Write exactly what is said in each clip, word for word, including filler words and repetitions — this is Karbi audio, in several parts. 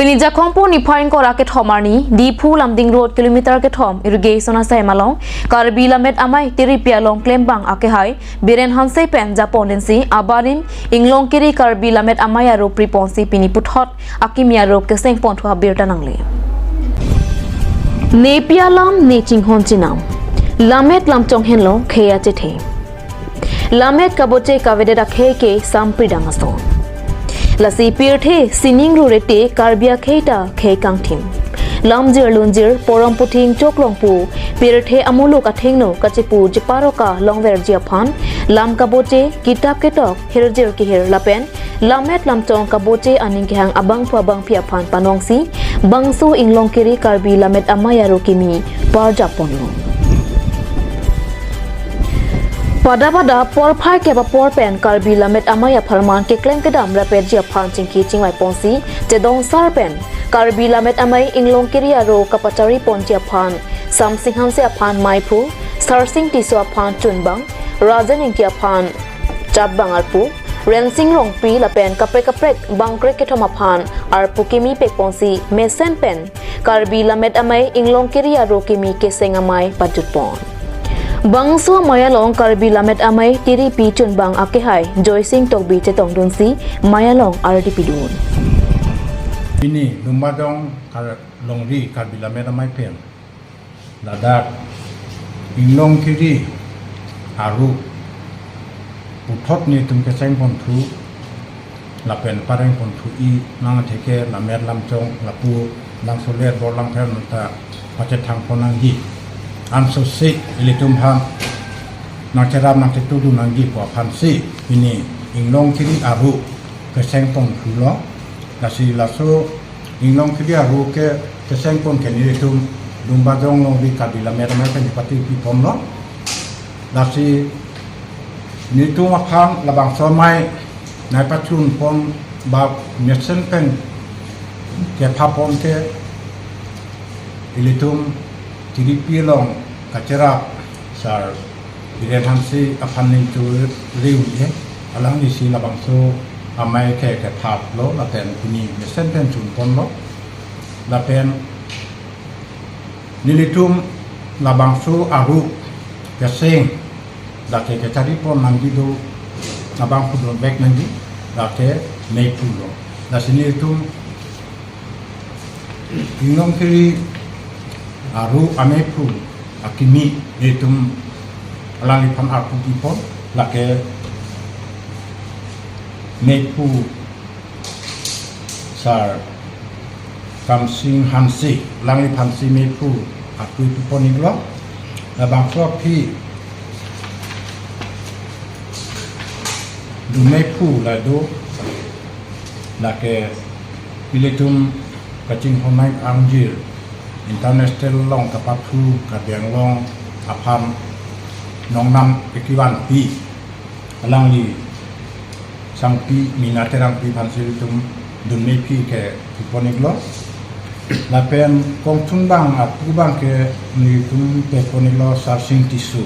Pini Jakhong po niphai ingkoi ra kethom arni, Diphu Lumding Road kilometer kethom irrigation asai malong, Karbi Lammet Amei tiripi along klembang akehai Biren Hanse pen japon densi abarim Inglongkiri Karbi Lammet Amei aro priponsi pini puthot akimi aro keseng ponthu abirta nangle. Nepi alam ne chinghon chinam. Lammet lamchong henlo khei achethe. Lammet kaboche kavedet akhei ke sampri dang ason. Lasi pirthe sining rurete Karbi akhei ta khei kangthim. Lamjir lunjir porom puthing choklong pu pirthe amuluk athengno kachepu jiparoka longverji aphan lam kaboche kitap ketok hirjir kihir lapen lammet lamchong kaboche aning kehang abangphu abangphi aphan panongsi bangso Inglongkiri Karbi Lammet Amei aro kimi parjaponlo. Pada pada porphai kep apor pen Karbi Lammet Amei apharman keklem kedam rapetji aphan chingki chingvai ponsi chedongser pen Karbi Lammet Amei Inglongkiri aro kapachari ponji aphan Samsing Hanse aphan meiphu, Sarsing Tisso aphan chunbang, Rajen Ingti aphan chapbang arpu, Rensing Rongpi lapen kaprek kaprek bangkrek kethom aphan arpu kimi pekponsi mesen pen Karbi Lammet Amei Inglongkiri aro kimi keseng amei pajutpon. Bangso amei along Karbi Lammet Amei tiripi chunbang akehai Joysing Tokbi chetongdunsi mei along ardi pidun. Pini Lumbajong Kar-, Longri Karbi Lammet Amei pen ladak Inglongkiri aro puthot netum keseng ponthu lapen pareng ponthu-i nang atheke lammet lamchong lapu langsolet bor langpher nang ta pachethang pon nangji. Ansose ilitum aphan nangcherap nangchetudun nangji pu aphansi pini Inglongkiri aro keseng ponthulo. Lasi laso Inglongkiri aro ke keseng pon ke nelitum Lumbajong Longri Karbi Lammet Amei pen pati piponlo. Lasi nelitum aphan labangso amei nangpachun pon ba mesen pen kepha pon ke ilitum tiripi along kacherap Sar Biren Hanse aphan ning chu riu ye, alanglisi labangso amei ke kethaplo lapen pini mesen pen chunponlo. Lapen nelitum labangso aro keseng lake kechari pon nangji do, labang pudun bek nangji, lake meiphulo. Lasi nelitum Inglongkiri aro ameiphu akimi nelitum alangliphan arpu pipon, lake meiphu Sar Kamsing Hanse, alangliphansi meiphu arpu pipon iklo. Labangso aphi dun meiphu la do, lake ilitum kachinghon nang angjir international along kapathu Karbi Anglong aphan nongnam kekivanpi alangli Sangpi Mina Terangpi aphansi ilitum dun meiphi ke pipon iklo. Lapen kongchunbang arpu abang ke nelitum pipon iklo Sarsing Tisso.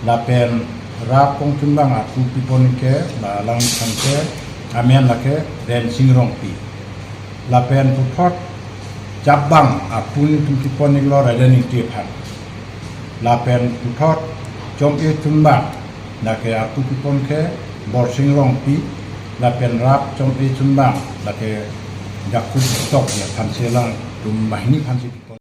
Lapen rap kongchunbang arpu pipon ik ke la alangliphan ke amen lake Rensing Rongpi. Lapen puthot chapbang arpu nelitum pipon iklo Rajen Ingti aphan. Lapen puthot chom-e chunbang lake arpu pipon ke Borsing Rongpi. Lapen rap chom-e chunbang lake Jacob Tokbi aphansi alangtum banghini aphansi pipon.